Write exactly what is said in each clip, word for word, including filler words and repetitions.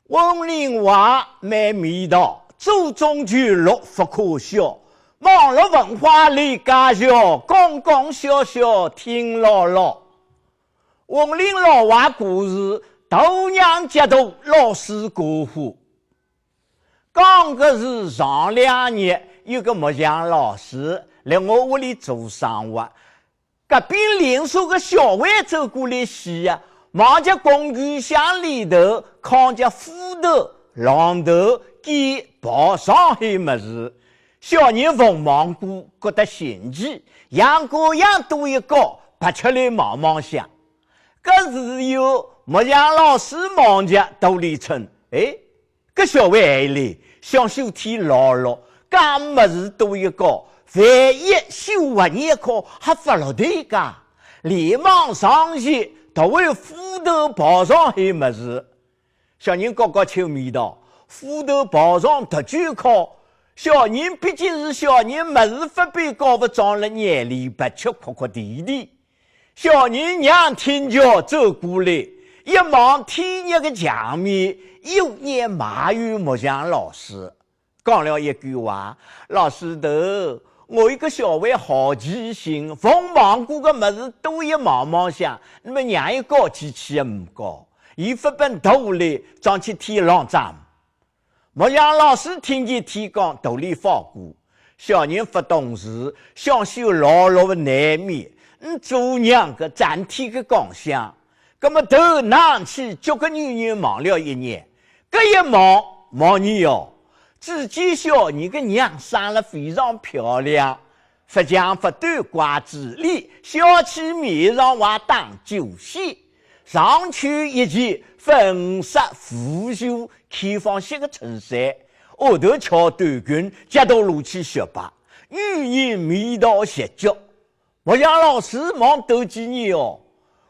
温岭话没味道，祖宗就落不可笑。网络文化里介绍，讲讲笑笑听牢牢。温岭老话故事，大娘脚大，老鼠过河。讲个是上两日，有个木匠老师来我屋里做生活， 隔壁邻舍个小孩走过来歇呀，望着工具箱里头扛着斧头、榔头、钳、刨上海物事。小人逢忙过，觉得新奇，样个样都一搞，拔出来望望相。搿时有木匠老师望着肚里称，哎， 搿小孩还来，想手天牢牢，介物事多一个，万一修坏眼科还勿落台个，连忙上前，夺回斧头刨上海物事。小人觉觉臭味道，斧头刨上脱去敲，小人毕竟是小人，物事勿必搞勿装了眼里，勿吃哭哭啼啼。 小人娘挺脚走过来，一望天热个墙面，有眼埋怨木匠老师，讲了一句话：“老师头，我一个小孩好奇心，逢忙过个物事都一望望相，那么让伊搞几去也勿搞，伊勿本大了，撞去天浪长。” 木匠老师听见天光，肚里发鼓，小人勿懂事，想修牢牢个难免，嗯，做娘个整天个讲相，葛么头仰起，脚个扭扭望了一眼，搿一望，望你哟，只见小人个娘生了非常漂亮， 勿长勿短瓜子脸，笑起面上还打酒仙，上穿一件粉色无袖开放式个衬衫，下头翘短裙，脚大露起雪白，女人味道十足。木匠老师望多几眼哦，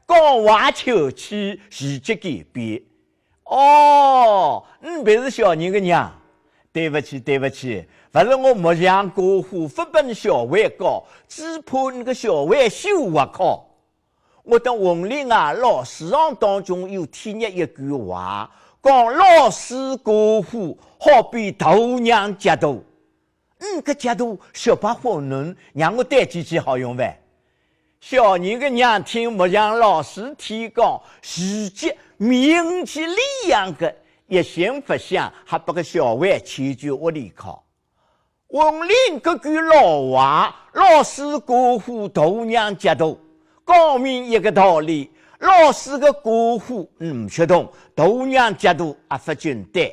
讲话口气，时节改变。 哦，嗯，便是小人个娘。对勿起，对勿起，勿是我木匠过河，勿本小孩教，只怕你个小孩修勿好。我等文林啊，老书场当中有听见一句话，讲老鼠过河，好比大娘脚大。 嗯，搿脚大雪白粉嫩，让我带几句好用啘？小人个娘听木匠老师天讲，时节面红起脸样个，一心勿想，还拨个小孩牵转屋里去。文林搿句老话，老鼠过河，大娘脚大，讲明一个道理，老鼠个过河，嗯，勿吃动，大娘脚大，也勿简单。